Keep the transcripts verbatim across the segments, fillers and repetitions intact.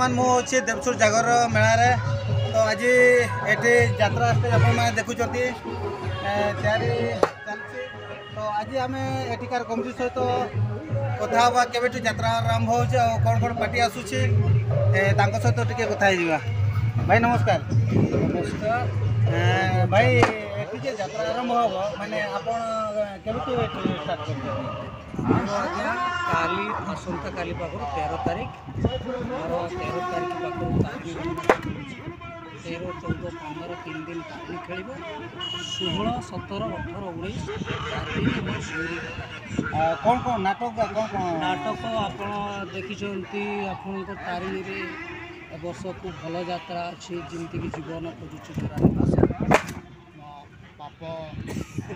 ବର୍ତ୍ତମାନ ମୁଁ ଅଛି ଦେବସୁର ଜାଗର ମେଳାରେ। ତ ଆଜି ଏଠି ଯାତ୍ରା ଷ୍ଟେଜ୍ ଆପଣମାନେ ଦେଖୁଛନ୍ତି, ଏ, ତିଆରି ଚାଲିଛି। ତ ଆଜି ଆମେ ଏଠିକାର କମିଟି ସହିତ କଥା ହେବା, କେବେଠୁ ଯାତ୍ରା ଆରମ୍ଭ ହେଉଛି ଆଉ କ'ଣ କ'ଣ ପାର୍ଟି ଆସୁଛି, ଏ, ତାଙ୍କ ସହିତ ଟିକେ କଥା ହେଇଯିବା। ଭାଇ ନମସ୍କାର। ନମସ୍କାର। ଏ, ଭାଇ, ଏଠି ଯେ ଯାତ୍ରା ଆରମ୍ଭ ହବ, ମାନେ ଆପଣ କେବେଠୁ ଏଠି ଷ୍ଟାର୍ଟ କରିଛନ୍ତି? ଆମର ଆଜ୍ଞା କାଲି, ଆସନ୍ତା କାଲି ପାଖରୁ ତେର ତାରିଖ, ଆମର ତେର ତାରିଖ ପାଖରୁ ତାରିଖ, ତେର, ଚଉଦ, ପନ୍ଦର, ତିନି ଦିନ ତାରିଖ ଖେଳିବ। ଷୋହଳ, ସତର, ଅଠର, ଉଣେଇଶ, ଚାରି ଦିନ ଆମର ଜୁରି। ଆ, କ'ଣ କ'ଣ ନାଟକ ବା କ'ଣ କ'ଣ? ନାଟକ ଆପଣ ଦେଖିଛନ୍ତି, ଆପଣଙ୍କ ତାରିଣୀରେ ଏ ବର୍ଷ ଖୁବ୍ ଭଲ ଯାତ୍ରା ଅଛି, ଯେମିତିକି ଜୀବନ ଖୋଜୁଛି ଜୋରାର ମାସ, ମୋ ପାପ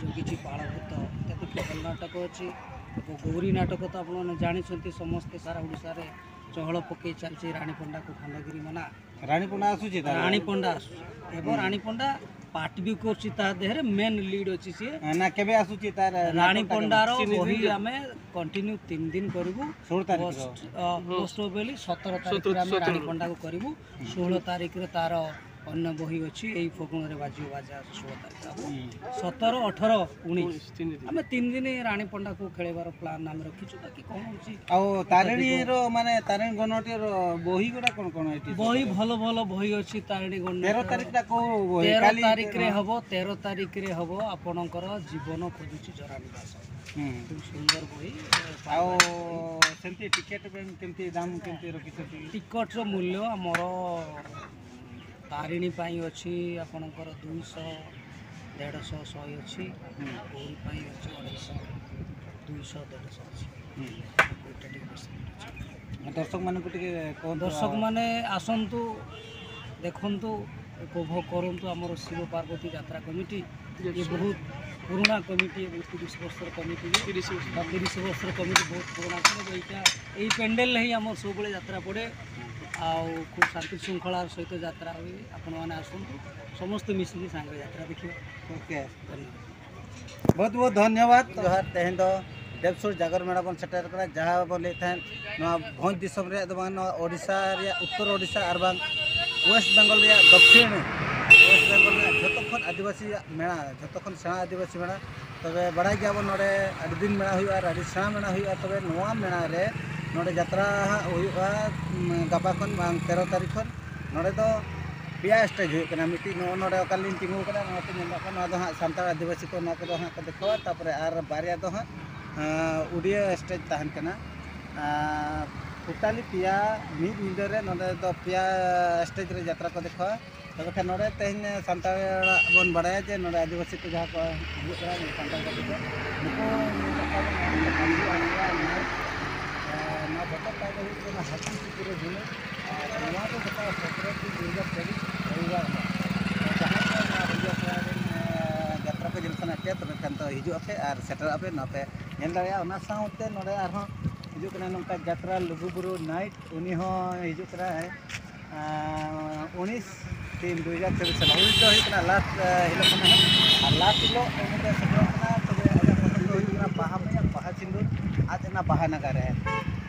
ଜଗିଛି ପାଳଭୂତ, ଏମିତି ଖୁବ୍ ଭଲ ନାଟକ ଅଛି। ଏବଂ ଗୌରୀ ନାଟକ ତ ଆପଣମାନେ ଜାଣିଛନ୍ତି, ସମସ୍ତେ ସାରା ଓଡ଼ିଶାରେ ଚହଳ ପକେଇ ଚାଲିଛି ରାଣୀ ପଣ୍ଡାକୁ ଖଣ୍ଡଗିରି ମନା। ରାଣୀ ପଣ୍ଡା ଆସୁଛି ତାହେଲେ? ରାଣୀ ପଣ୍ଡା ଆସୁଛି। ଏବଂ ହୁଁ। ରାଣୀ ପଣ୍ଡା ପାର୍ଟ ବି କରୁଛି, ତା ଦେହରେ ମେନ୍ ଲିଡ୍ ଅଛି ସିଏ। ନା, କେବେ ଆସୁଛି ତାର ରାଣୀ ନାଟକଟା ପଣ୍ଡାର କେବେ? ବହି ଆମେ କଣ୍ଟିନ୍ୟୁ ତିନି ଦିନ କରିବୁ। ଷୋହଳ ତାରିଖର? ପୋଷ୍ଟ, ଅ, ପୋଷ୍ଟ ବୋଲି ସତର ତାରିଖରେ ଆମେ ସତର। ରାଣୀ ପଣ୍ଡାକୁ କରିବୁ। ଷୋହଳ ତାରିଖରେ ତାର ଅନ୍ୟ ବହି ଅଛି, ଏଇ ଫଗୁଣରେ ବାଜିବ ବାଜା, ଷୋହଳ ତାରିଖ ହବ। ହୁଁ। ସତର, ଅଠର, ଉଣେଇଶ, ତିନି ଦିନ। ଆମେ ତିନି ଦିନ ରାଣୀ ପଣ୍ଡାକୁ ଖେଳେଇବାର ପ୍ଲାନ୍ ଆମେ ରଖିଛୁ। ବାକି କ'ଣ ହଉଛି? ଆଉ ତାରିଣୀର, ମାନେ, ତାରିଣୀ ଗଣନାଟ୍ୟର ବହି ଗୁଡ଼ା କ'ଣ କ'ଣ ଏଠି ବହି ସବୁ? ଭଲ ଭଲ ବହି ଅଛି ତାରିଣୀ ଗଣନାଟ୍ୟ। ତେର ତାରିଖଟା କୋଉ ବହି? ତେର କାଲି ତାରିଖରେ ହବ, ତେର ତାରିଖରେ ହବ ଆପଣଙ୍କର ଜୀବନ ଖୋଜୁଛି ଜରାନୀ ଦାସ। ହୁଁ। ଖୁବ୍ ସୁନ୍ଦର ବହି। ଆଉ ସେମିତି ଟିକେଟ୍ ପାଇଁ କେମିତି ଦାମ୍ କେମିତି ରଖିଛନ୍ତି? ଟିକେଟ୍ର ମୂଲ୍ୟ ଆମର ତାରିଣୀ ପାଇଁ ଅଛି ଆପଣଙ୍କର ଦୁଇଶହ, ଦେଢ଼ଶହ, ଶହେ ଅଛି। ହୁଁ। ଗୌରୀ ପାଇଁ ଅଛି ଅଢ଼େଇଶହ, ଦୁଇଶହ, ଦେଢ଼ଶହ ଅଛି। ହୁଁ। ଦୁଇଟା ଟିକେ ବେଶୀ ରେଟ୍ ଅଛି। ଦର୍ଶକମାନଙ୍କୁ ଟିକେ କୁହନ୍ତୁ। ଦର୍ଶକମାନେ ଆସନ୍ତୁ, ଦେଖନ୍ତୁ, ଉପଭୋଗ କରନ୍ତୁ ଆମର ଶିବ ପାର୍ବତୀ ଯାତ୍ରା କମିଟି। ଇଏ ବହୁତ ପୁରୁଣା କମିଟି, ଏବଂ ତିରିଶ ବର୍ଷର କମିଟି ଇଏ। ତିରିଶ ବର୍ଷ। ବା ତିରିଶ ବର୍ଷର କମିଟି, ବହୁତ ପୁରୁଣା କମିଟି। ଏଇଟା, ଏଇ ପେଣ୍ଡେଲରେ ହିଁ ଆମର ସବୁବେଳେ ଯାତ୍ରା ପଡ଼େ। ଆଉ ଖୁବ୍ ଶାନ୍ତି ଶୃଙ୍ଖଳାର ସହିତ ଯାତ୍ରା ହୁଏ। ଆପଣମାନେ ଆସନ୍ତୁ, ସମସ୍ତେ ମିଶିକି ସାଙ୍ଗରେ ଯାତ୍ରା ଦେଖିବା। ଓକେ। ଧନ୍ୟବାଦ। ବହୁତ ବହୁତ ଧନ୍ୟବାଦ। ଜୁହାର, ତେହେଁ ଦ। ᱫᱮᱵᱽᱥᱩᱨ ᱡᱟᱜᱚᱨ ᱢᱮᱞᱟ ᱵᱚᱱ ᱥᱮᱴᱮᱨ ᱠᱟᱱᱟ, ᱡᱟᱦᱟᱸ ᱵᱚᱱ ᱞᱟᱹᱭᱮᱫ ᱛᱟᱦᱮᱸᱫ ᱱᱚᱣᱟ ᱵᱷᱚᱸᱡᱽ ᱫᱤᱥᱚᱢ ᱨᱮᱭᱟᱜ ᱫᱚ ᱵᱟᱝ, ᱱᱚᱣᱟ ᱳᱰᱤᱥᱟ ᱨᱮᱭᱟᱜ ᱩᱛᱛᱚᱨ ᱳᱰᱤᱥᱟ ᱟᱨ ᱵᱟᱝ ᱳᱭᱮᱥᱴ ᱵᱮᱝᱜᱚᱞ ᱨᱮᱭᱟᱜ ᱫᱚᱠᱠᱷᱤᱱ ᱳᱭᱮᱥᱴ ᱵᱮᱝᱜᱚᱞ ᱨᱮᱭᱟᱜ ᱡᱷᱚᱛᱚ ᱠᱷᱚᱱ ᱟᱹᱫᱤᱵᱟᱹᱥᱤᱭᱟᱜ ᱢᱮᱞᱟ, ᱡᱷᱚᱛᱚ ᱠᱷᱚᱱ ᱥᱮᱬᱟ ᱟᱹᱫᱤᱵᱟᱹᱥᱤ ᱢᱮᱞᱟ᱾ ᱛᱚᱵᱮ ᱵᱟᱲᱟᱭ ᱜᱮᱭᱟᱵᱚᱱ ᱱᱚᱰᱮ ᱟᱹᱰᱤ ᱫᱤᱱ ᱢᱮᱞᱟ ᱦᱩᱭᱩᱜᱼᱟ ᱟᱨ ᱟᱹᱰᱤ ᱥᱮᱬᱟ ᱢᱮᱞᱟ ᱦᱩᱭᱩᱜᱼᱟ᱾ ᱛᱚᱵᱮ ᱱᱚᱣᱟ ᱢᱮᱞᱟ ᱨᱮ ᱱᱚᱰᱮ ᱡᱟᱛᱨᱟ ᱦᱟᱸᱜ ᱦᱩᱭᱩᱜᱼᱟ, ᱩᱢ, ᱜᱟᱯᱟ ᱠᱷᱚᱱ ᱵᱟᱝ ᱛᱮᱨᱚ ᱛᱟᱹᱨᱤᱠᱷ ᱠᱷᱚᱱ᱾ ᱱᱚᱰᱮ ᱫᱚ ᱯᱮᱭᱟ ᱥᱴᱮᱡᱽ ᱦᱩᱭᱩᱜ ᱠᱟᱱᱟ᱾ ᱢᱤᱫᱴᱤᱡ ᱱᱚᱜᱼᱚ ᱱᱚᱰᱮ ᱚᱠᱟ ᱨᱮᱞᱤᱧ ᱛᱤᱸᱜᱩ ᱟᱠᱟᱱᱟ, ᱱᱚᱣᱟ ᱯᱮ ᱧᱮᱞ ᱫᱟᱲᱮᱭᱟᱜ ᱠᱟᱱᱟ, ᱱᱚᱣᱟ ᱫᱚ ᱦᱟᱸᱜ ᱥᱟᱱᱛᱟᱲ ᱟᱹᱫᱤᱵᱟᱹᱥᱤ ᱠᱚ ᱱᱚᱣᱟ ᱠᱚᱫᱚ ᱦᱟᱸᱜ ᱠᱚ ᱫᱮᱠᱷᱟᱣᱟ᱾ ᱛᱟᱨᱯᱚᱨᱮ ᱟᱨ ᱵᱟᱨᱭᱟ ᱫᱚ ᱦᱟᱸᱜ, ᱟᱸ, ᱩᱰᱤᱭᱟ ᱥᱴᱮᱡᱽ ᱛᱟᱦᱮᱱ ᱠᱟᱱᱟ᱾ ᱟᱨ ᱴᱳᱴᱟᱞᱤ ᱯᱮᱭᱟ, ᱢᱤᱫ ᱧᱤᱫᱟᱹ ᱨᱮ ᱱᱚᱰᱮ ᱫᱚ ᱯᱮᱭᱟ ᱥᱴᱮᱡᱽ ᱨᱮ ᱡᱟᱛᱨᱟ ᱠᱚ ᱫᱮᱠᱷᱟᱣᱟ᱾ ᱛᱚᱵᱮ ᱠᱷᱟᱱ ᱱᱚᱰᱮ ᱛᱮᱦᱮᱧ ᱥᱟᱱᱛᱟᱲᱟᱜ ᱵᱚᱱ ᱵᱟᱲᱟᱭᱟ ᱡᱮ ᱱᱚᱰᱮ ᱟᱹᱫᱤᱵᱟᱹᱥᱤ ᱠᱚ ᱡᱟᱦᱟᱸ ᱠᱚ ᱦᱤᱡᱩᱜ ᱠᱟᱱᱟ, ᱥᱟᱱᱛᱟᱲ ᱠᱚ ᱱᱩᱠᱩ ᱱᱚᱣᱟ ᱵᱚᱛᱚᱨ ᱛᱟᱭ ᱫᱚ ᱦᱩᱭᱩᱜ ᱠᱟᱱᱟ ᱦᱟᱹᱛᱤ ᱥᱤᱠᱟᱹᱨ ᱨᱮ ᱦᱩᱭᱩᱜ᱾ ᱟᱨ ᱱᱚᱣᱟ ᱫᱚ ᱜᱚᱴᱟ ᱥᱚᱛᱨᱚ ᱫᱩ ᱦᱟᱡᱟᱨ ᱛᱮᱭᱤᱥ ᱨᱚᱵᱤᱵᱟᱨ ᱦᱤᱞᱳᱜ᱾ ᱡᱟᱦᱟᱸᱭ ᱠᱚ ᱱᱚᱣᱟ ᱨᱚᱵᱤᱵᱟᱨ ᱥᱚᱦᱨᱟᱭ ᱨᱮᱱ, ᱮ, ᱡᱟᱛᱨᱟ ᱠᱚ ᱧᱮᱞ ᱥᱟᱱᱟᱭᱮᱫ ᱯᱮᱭᱟ, ᱛᱚᱵᱮ ᱠᱷᱟᱱ ᱫᱚ ᱦᱤᱡᱩᱜ ᱟᱯᱮ ᱟᱨ ᱥᱮᱴᱮᱨᱚᱜ ᱟᱯᱮ, ᱱᱚᱣᱟ ᱯᱮ ᱧᱮᱞ ᱫᱟᱲᱮᱭᱟᱜᱼᱟ᱾ ᱚᱱᱟ ᱥᱟᱶᱛᱮ ᱱᱚᱰᱮ ᱟᱨᱦᱚᱸ ᱦᱤᱡᱩᱜ ᱠᱟᱱᱟ ᱱᱚᱝᱠᱟ ᱡᱟᱛᱨᱟ ᱞᱩᱜᱩᱵᱩᱨᱩ ᱱᱟᱭᱤᱴ, ᱩᱱᱤ ᱦᱚᱸ ᱦᱤᱡᱩᱜ ᱠᱟᱱᱟᱭ, ᱟᱨ, ᱩᱱᱤᱥ ᱛᱤᱱ ᱫᱩ ᱦᱟᱡᱟᱨ ᱪᱚᱵᱵᱤᱥ ᱥᱟᱞ᱾ ᱩᱱᱤ ᱫᱚ ᱦᱩᱭᱩᱜ ᱠᱟᱱᱟ ᱞᱟᱥᱴ, ᱮ, ᱦᱤᱞᱳᱜ ᱠᱟᱱᱟ ᱦᱟᱸᱜ᱾ ᱟᱨ ᱞᱟᱥᱴ ᱦᱤᱞᱳᱜ ᱩᱱᱤ ᱫᱚ ᱥᱮᱴᱮᱨᱚᱜ ᱠᱟᱱᱟ, ᱛᱚᱵᱮ ᱟᱡᱟᱜ ᱯᱚᱛᱚᱵ ᱫᱚ ᱦᱩᱭᱩᱜ ᱠᱟᱱᱟ ᱵᱟᱦᱟ ᱢᱟᱭᱟ, ᱵᱟᱦᱟ ᱥᱤᱸᱫᱩᱨ, ᱟᱫ ᱮᱱᱟ ᱵᱟᱦᱟ ᱱᱟᱜᱟᱨ ᱨᱮ᱾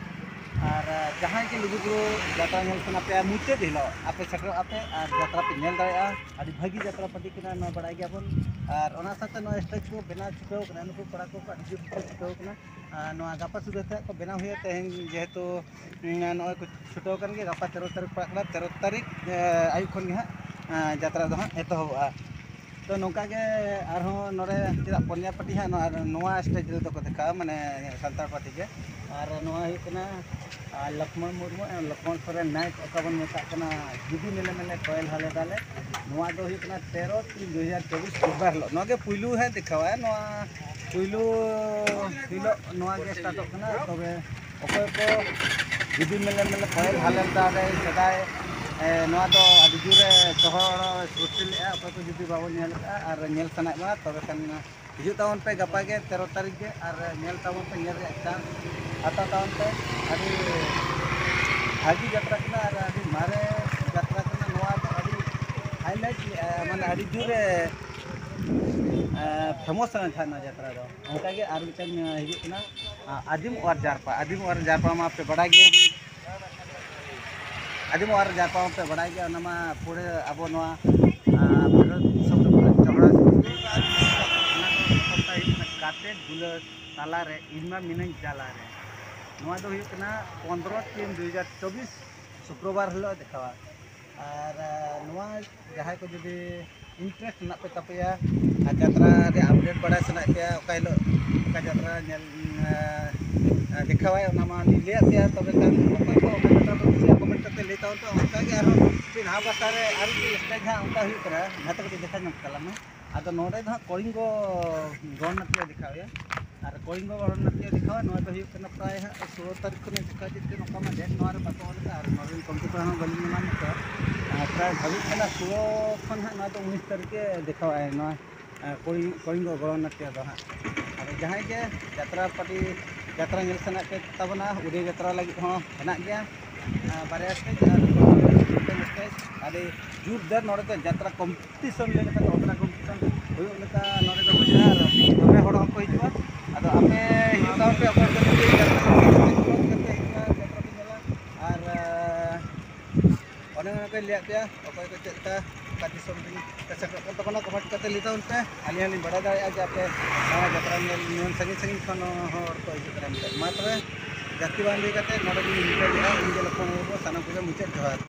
ᱟᱨ, ᱮ, ᱡᱟᱦᱟᱸᱭ ᱜᱮ ᱞᱩᱜᱩᱵᱩᱨᱩ ᱡᱟᱛᱨᱟ ᱧᱮᱞ ᱥᱟᱱᱟ ᱯᱮᱭᱟ, ᱢᱩᱪᱟᱹᱫ ᱦᱤᱞᱳᱜ ᱟᱯᱮ ᱥᱮᱴᱮᱨᱚᱜ ᱟᱯᱮ ᱟᱨ ᱡᱟᱛᱨᱟ ᱯᱮ ᱧᱮᱞ ᱫᱟᱲᱮᱭᱟᱜᱼᱟ᱾ ᱟᱹᱰᱤ ᱵᱷᱟᱹᱜᱤ ᱡᱟᱛᱨᱟ ᱯᱟᱹᱴᱤ ᱠᱟᱱᱟ, ᱱᱚᱣᱟ ᱵᱟᱲᱟᱭ ᱜᱮᱭᱟᱵᱚᱱ᱾ ᱟᱨ ᱚᱱᱟ ᱥᱟᱶᱛᱮ ᱱᱚᱣᱟ ᱥᱴᱮᱡᱽ ᱠᱚ ᱵᱮᱱᱟᱣ ᱪᱷᱩᱴᱟᱹᱣ ᱠᱟᱱᱟ, ᱱᱩᱠᱩ ᱠᱚᱲᱟ ᱠᱚ ᱟᱹᱰᱤ ᱡᱳᱨ ᱠᱚ ᱪᱷᱩᱴᱟᱹᱣ ᱠᱟᱱᱟ᱾ ᱟᱨ ᱱᱚᱣᱟ ᱜᱟᱯᱟ ᱥᱩᱫᱷᱟᱹ ᱛᱮ ᱦᱟᱸᱜ ᱠᱚ ᱵᱮᱱᱟᱣ ᱦᱩᱭᱩᱜᱼᱟ᱾ ᱛᱮᱦᱮᱧ ᱡᱮᱦᱮᱛᱩ, ᱩᱸ, ᱱᱚᱜᱼᱚᱭ ᱠᱚ ᱪᱷᱩᱴᱟᱹᱣ ᱟᱠᱟᱱ ᱜᱮᱭᱟ, ᱜᱟᱯᱟ ᱛᱮᱨᱚ ᱛᱟᱹᱨᱤᱠᱷ ᱯᱟᱲᱟᱜ ᱠᱟᱱᱟ, ᱛᱮᱨᱚ ᱛᱟᱹᱨᱤᱠᱷ, ᱮ, ᱟᱹᱭᱩᱵ ᱠᱷᱚᱱ ᱜᱮ ᱦᱟᱸᱜ, ᱮ, ᱡᱟᱛᱨᱟ ᱫᱚ ᱦᱟᱸᱜ ᱮᱛᱚᱦᱚᱵᱚᱜᱼᱟ᱾ ᱛᱚ ᱱᱚᱝᱠᱟ ᱜᱮ ᱟᱨᱦᱚᱸ ᱱᱚᱰᱮ ᱪᱮᱫᱟᱜ ᱯᱚᱱᱭᱟ ᱯᱟᱹᱴᱤ ᱦᱟᱸᱜ ᱱᱚᱣᱟ, ᱱᱚᱣᱟ ᱥᱴᱮᱡᱽ ᱨᱮᱫᱚ ᱠᱚ ᱫᱮᱠᱷᱟᱣᱟ, ᱢᱟᱱᱮ ᱥᱟᱱᱛᱟᱲ ᱯᱟᱹᱴᱤ ᱜᱮ᱾ ᱟᱨ ᱱᱚᱣᱟ ᱦᱩᱭᱩᱜ ᱠᱟᱱᱟ, ᱟᱨ, ᱞᱚᱠᱷᱢᱚᱬ ᱢᱩᱨᱢᱩ ᱮᱱᱰ ᱞᱚᱠᱷᱢᱚᱬ ᱥᱚᱨᱮᱱ ᱱᱟᱭᱤᱴ, ᱚᱠᱟ ᱵᱚᱱ ᱢᱮᱛᱟᱜ ᱠᱟᱱᱟ ᱡᱩᱫᱤ ᱢᱮᱞᱮ ᱢᱮᱞᱮ ᱠᱚᱭᱮᱞ ᱦᱟᱞᱮ ᱫᱟᱞᱮ᱾ ᱱᱚᱣᱟ ᱫᱚ ᱦᱩᱭᱩᱜ ᱠᱟᱱᱟ ᱛᱮᱨᱚ ᱛᱤᱱ ᱫᱩ ᱦᱟᱡᱟᱨ ᱪᱚᱵᱵᱤᱥ ᱵᱩᱫᱷᱵᱟᱨ ᱦᱤᱞᱳᱜ᱾ ᱱᱚᱣᱟ ᱜᱮ ᱯᱩᱭᱞᱩ ᱦᱟᱸᱜ ᱫᱮᱠᱷᱟᱣᱟ᱾ ᱱᱚᱣᱟ ᱯᱩᱭᱞᱩ ᱦᱤᱞᱳᱜ ᱱᱚᱣᱟ ᱜᱮ ᱥᱴᱟᱨᱴᱚᱜ ᱠᱟᱱᱟ᱾ ᱛᱚᱵᱮ ᱚᱠᱚᱭ ᱠᱚ ᱡᱩᱫᱤ ᱢᱮᱞᱮ ᱢᱮᱞᱮ ᱯᱟᱹᱦᱤᱞ ᱦᱟᱞᱮ ᱫᱟᱨᱮ ᱥᱮᱫᱟᱭ, ᱮ, ᱱᱚᱣᱟ ᱫᱚ ᱟᱹᱰᱤ ᱡᱳᱨᱮ ᱥᱚᱦᱚᱨ ᱥᱨᱤᱥᱴᱤ ᱞᱮᱫᱼᱟ᱾ ᱚᱠᱚᱭ ᱠᱚ ᱡᱩᱫᱤ ᱵᱟᱵᱚᱱ ᱧᱮᱞ ᱟᱠᱟᱫᱼᱟ ᱟᱨ ᱧᱮᱞ ᱥᱟᱱᱟᱭᱮᱫ ᱵᱚᱱᱟ, ᱛᱚᱵᱮ ᱠᱷᱟᱱ ᱦᱤᱡᱩᱜ ᱛᱟᱵᱚᱱ ᱯᱮ ᱜᱟᱯᱟ ᱜᱮ ᱛᱮᱨᱚ ᱛᱟᱹᱨᱤᱠᱷ ᱜᱮ, ᱟᱨ ᱧᱮᱞ ᱛᱟᱵᱚᱱ ᱯᱮ, ᱧᱮᱞ ᱨᱮᱭᱟᱜ ᱪᱟᱱᱥ ᱦᱟᱛᱟᱣ ᱛᱟᱵᱚᱱ ᱯᱮ᱾ ᱟᱹᱰᱤ ᱵᱷᱟᱹᱜᱤ ᱡᱟᱛᱨᱟ ᱠᱟᱱᱟ ᱟᱨ ᱟᱹᱰᱤ ᱢᱟᱨᱮ ᱡᱟᱛᱨᱟ ᱠᱟᱱᱟ᱾ ᱱᱚᱣᱟ ᱫᱚ ᱟᱹᱰᱤ ᱦᱟᱭᱞᱟᱭᱤᱴ, ᱢᱟᱱᱮ ᱟᱹᱰᱤ ᱡᱳᱨᱮ ᱯᱷᱮᱢᱚᱥ ᱠᱟᱱᱟ ᱡᱟᱦᱟᱸ ᱱᱚᱣᱟ ᱡᱟᱛᱨᱟ ᱫᱚ᱾ ᱚᱱᱠᱟᱜᱮ ᱟᱨ ᱢᱤᱫᱴᱟᱝ ᱦᱤᱡᱩᱜ ᱠᱟᱱᱟ, ᱟᱹᱫᱤᱢ ᱚᱣᱟᱨ ᱡᱟᱨᱯᱟ᱾ ᱟᱹᱫᱤᱢ ᱚᱣᱟᱨ ᱡᱟᱨᱯᱟ ᱢᱟ ᱯᱮ ᱵᱟᱲᱟᱭ ᱜᱮᱭᱟ᱾ ᱟᱹᱫᱤᱢ ᱚᱣᱟᱨ ᱡᱟᱨᱯᱟ ᱢᱟ ᱯᱮ ᱵᱟᱲᱟᱭ ᱜᱮᱭᱟ, ᱚᱱᱟ ᱢᱟ ᱯᱩᱨᱟᱹ ᱟᱵᱚ ᱱᱚᱣᱟ ᱵᱷᱟᱨᱚᱛ ᱫᱤᱥᱚᱢ ᱨᱮ ᱯᱩᱨᱟᱹ ᱪᱚᱦᱲᱟ ᱥᱤᱥᱴᱤ᱾ ᱚᱱᱟ ᱫᱚ ᱦᱩᱭᱩᱜ ᱠᱟᱱᱟ ᱜᱟᱛᱮ ᱫᱩᱞᱟᱹᱲ ᱛᱟᱞᱟᱨᱮ ᱤᱧ ᱢᱟ ᱢᱤᱱᱟᱹᱧ ᱡᱟᱞᱟᱨᱮ᱾ ᱱᱚᱣᱟ ᱫᱚ ᱦᱩᱭᱩᱜ ᱠᱟᱱᱟ ᱯᱚᱱᱨᱚ ᱛᱤᱱ ᱫᱩ ᱦᱟᱡᱟᱨ ᱪᱚᱵᱵᱤᱥ, ᱥᱩᱠᱨᱚᱵᱟᱨ ᱦᱤᱞᱳᱜ ᱫᱮᱠᱷᱟᱣᱟ᱾ ᱟᱨ ᱱᱚᱣᱟ ᱡᱟᱦᱟᱸᱭ ᱠᱚ ᱡᱩᱫᱤ ᱤᱱᱴᱟᱨᱮᱥᱴ ᱢᱮᱱᱟᱜ ᱯᱮ ᱛᱟᱯᱮᱭᱟ ᱟᱨ ᱡᱟᱛᱨᱟ ᱨᱮᱭᱟᱜ ᱟᱯᱰᱮᱴ ᱵᱟᱲᱟᱭ ᱥᱟᱱᱟᱭᱮᱫ ᱯᱮᱭᱟ, ᱚᱠᱟ ᱦᱤᱞᱳᱜ ᱚᱠᱟ ᱡᱟᱛᱨᱟ ᱧᱮᱞ ᱫᱮᱠᱷᱟᱣᱟᱭ, ᱚᱱᱟ ᱢᱟ ᱞᱤᱧ ᱞᱟᱹᱭᱟᱫ ᱯᱮᱭᱟ᱾ ᱛᱚᱵᱮ ᱠᱷᱟᱱ ᱚᱠᱚᱭ ᱠᱚ ᱚᱠᱟ ᱡᱟᱛᱨᱟ ᱯᱮ ᱠᱩᱥᱤᱭᱟᱜᱼᱟ, ᱠᱚᱢᱮᱱᱴ ᱠᱟᱛᱮ ᱞᱟᱹᱭ ᱛᱟᱵᱚᱱ ᱯᱮ᱾ ᱚᱱᱠᱟᱜᱮ ᱟᱨᱦᱚᱸ ᱢᱤᱫ ᱦᱟᱣ ᱵᱟᱥᱟ ᱨᱮ ᱟᱨ ᱢᱤᱫᱴᱤᱡ ᱥᱴᱮᱡᱽ ᱦᱟᱸᱜ ᱚᱱᱠᱟ ᱦᱩᱭᱩᱜ ᱠᱟᱱᱟ, ᱡᱟᱦᱟᱸ ᱛᱮ ᱠᱟᱹᱴᱤᱡ ᱫᱮᱠᱷᱟ ᱧᱚᱜ ᱛᱟᱞᱟᱝ ᱢᱮ᱾ ᱟᱫᱚ ᱱᱚᱰᱮ ᱫᱚ ᱦᱟᱸᱜ ᱠᱚᱞᱤᱝᱜᱚ ᱜᱚᱬᱚᱱᱟᱴᱴᱚ ᱫᱮᱠᱷᱟᱣᱮᱭᱟ᱾ ᱟᱨ ᱠᱚᱞᱤᱝᱜᱚ ᱜᱚᱬᱚᱱᱟᱴᱴᱚ ᱫᱮᱠᱷᱟᱣᱟ, ᱱᱚᱣᱟ ᱫᱚ ᱦᱩᱭᱩᱜ ᱠᱟᱱᱟ ᱯᱨᱟᱭ ᱦᱟᱸᱜ ᱥᱳᱞᱳ ᱛᱟᱹᱨᱤᱠᱷ ᱠᱷᱚᱱ ᱫᱮᱠᱷᱟᱣ ᱤᱫᱤᱜ ᱠᱟᱱᱟ, ᱚᱱᱠᱟ ᱢᱟ ᱰᱮᱴ ᱱᱚᱣᱟ ᱨᱮ ᱵᱟᱠᱚ ᱚᱞ ᱠᱟᱜᱼᱟ᱾ ᱟᱨ ᱱᱚᱰᱮ ᱨᱮᱱ ᱠᱚᱢᱯᱤᱭᱩᱴᱟᱨ ᱦᱚᱸ ᱵᱟᱹᱞᱤᱧ ᱮᱢᱟ ᱢᱮᱛᱟ᱾ ᱟᱨ ᱯᱨᱟᱭ ᱵᱷᱟᱵᱤᱜ ᱠᱟᱱᱟ ᱥᱳᱞᱳ ᱠᱷᱚᱱ ᱦᱟᱸᱜ ᱱᱚᱣᱟ ᱫᱚ ᱩᱱᱤᱥ ᱛᱟᱹᱨᱤᱠᱷ ᱮ ᱫᱮᱠᱷᱟᱣᱟᱭ ᱱᱚᱣᱟ᱾ ᱠᱚᱞᱤᱝ-, ᱠᱚᱞᱤᱝᱜᱚ ᱜᱚᱬᱚᱱᱟᱴᱴᱚ ᱫᱚ ᱦᱟᱸᱜ᱾ ᱟᱫᱚ ᱡᱟᱦᱟᱸᱭ ᱜᱮ ᱡᱟᱛᱨᱟ ᱯᱟᱹᱴᱤ, ᱡᱟᱛᱨᱟ ᱧᱮᱞ ᱥᱟᱱᱟᱭᱮᱫ ᱯᱮ ᱛᱟᱵᱚᱱᱟ, ᱩᱫᱭᱳᱜᱽ ᱡᱟᱛᱨᱟ ᱞᱟᱹᱜᱤᱫ ᱦᱚᱸ ᱦᱮᱱᱟᱜ ᱜᱮᱭᱟ᱾ ᱵᱟᱨᱭᱟ ᱥᱴᱮᱡᱽ ᱟᱨ ᱢᱤᱫᱴᱮᱱ ᱥᱴᱮᱡᱽ᱾ ᱟᱹᱰᱤ ᱡᱳᱨᱫᱟᱨ ᱱᱚᱰᱮ ᱫᱚ ᱡᱟᱛᱨᱟ ᱠᱚᱢᱯᱤᱴᱤᱥᱚᱱ ᱞᱮᱠᱟ ᱫᱚ, ᱡᱟᱛᱨᱟ ᱠᱚᱢᱯᱤᱴᱤᱥᱚᱱ ᱦᱩᱭᱩᱜ ᱞᱮᱠᱟ ᱱᱚᱰᱮ ᱫᱚ ᱵᱩᱡᱷᱟᱹᱜᱼᱟ᱾ ᱟᱨ ᱫᱚᱢᱮ ᱦᱚᱲ ᱦᱚᱸᱠᱚ ᱦᱤᱡᱩᱜᱼᱟ᱾ ᱟᱫᱚ ᱟᱯᱮ ᱦᱤᱡᱩᱜ ᱛᱟᱵᱚᱱ ᱯᱮ, ᱚᱠᱚᱭ ᱠᱚ ᱡᱩᱫᱤ ᱡᱟᱛᱨᱟ ᱠᱚ ᱦᱤᱡᱩᱜᱼᱟ, ᱡᱟᱛᱨᱟ ᱯᱮ ᱧᱮᱞᱟ᱾ ᱟᱨ ᱚᱱᱮ ᱚᱱᱟ ᱠᱚᱧ ᱞᱟᱹᱭᱟᱫ ᱯᱮᱭᱟ, ᱚᱠᱚᱭ ᱠᱚ ᱪᱮᱫ ᱞᱮᱠᱟ, ᱚᱠᱟ ᱫᱤᱥᱚᱢ ᱨᱮᱱ ᱯᱮ ᱥᱮᱴᱮᱨᱚᱜ ᱠᱟᱱ ᱛᱟᱵᱚᱱᱟ, ᱠᱚᱢᱮᱱᱴ ᱠᱟᱛᱮ ᱞᱟᱹᱭ ᱛᱟᱵᱚᱱ ᱯᱮ᱾ ᱟᱹᱞᱤᱧ ᱦᱚᱸᱞᱤᱧ ᱵᱟᱲᱟᱭ ᱫᱟᱲᱮᱭᱟᱜᱼᱟ ᱡᱮ ᱟᱯᱮ ᱱᱚᱣᱟ ᱡᱟᱛᱨᱟ ᱧᱮᱞ ᱱᱩᱱ ᱥᱟᱺᱜᱤᱧ ᱥᱟᱺᱜᱤᱧ ᱠᱷᱚᱱ ᱦᱚᱲ ᱠᱚ ᱦᱤᱡᱩᱜ ᱠᱟᱱᱟ ᱢᱮᱱᱛᱮ᱾ ᱢᱟ ᱛᱚᱵᱮ, ᱡᱟᱹᱥᱛᱤ ᱵᱟᱝ ᱞᱟᱹᱭ ᱠᱟᱛᱮ ᱱᱚᱰᱮ ᱜᱮᱞᱤᱧ ᱢᱩᱪᱟᱹᱫ ᱮᱫᱟ᱾ ᱤᱧ ᱜᱮ ᱞᱚᱠᱠᱷᱚᱱ ᱢᱩᱨᱢᱩ, ᱥᱟᱱᱟᱢ ᱠᱚᱜᱮ ᱢᱩᱪᱟᱹᱫ ᱡᱚᱦᱟᱨ᱾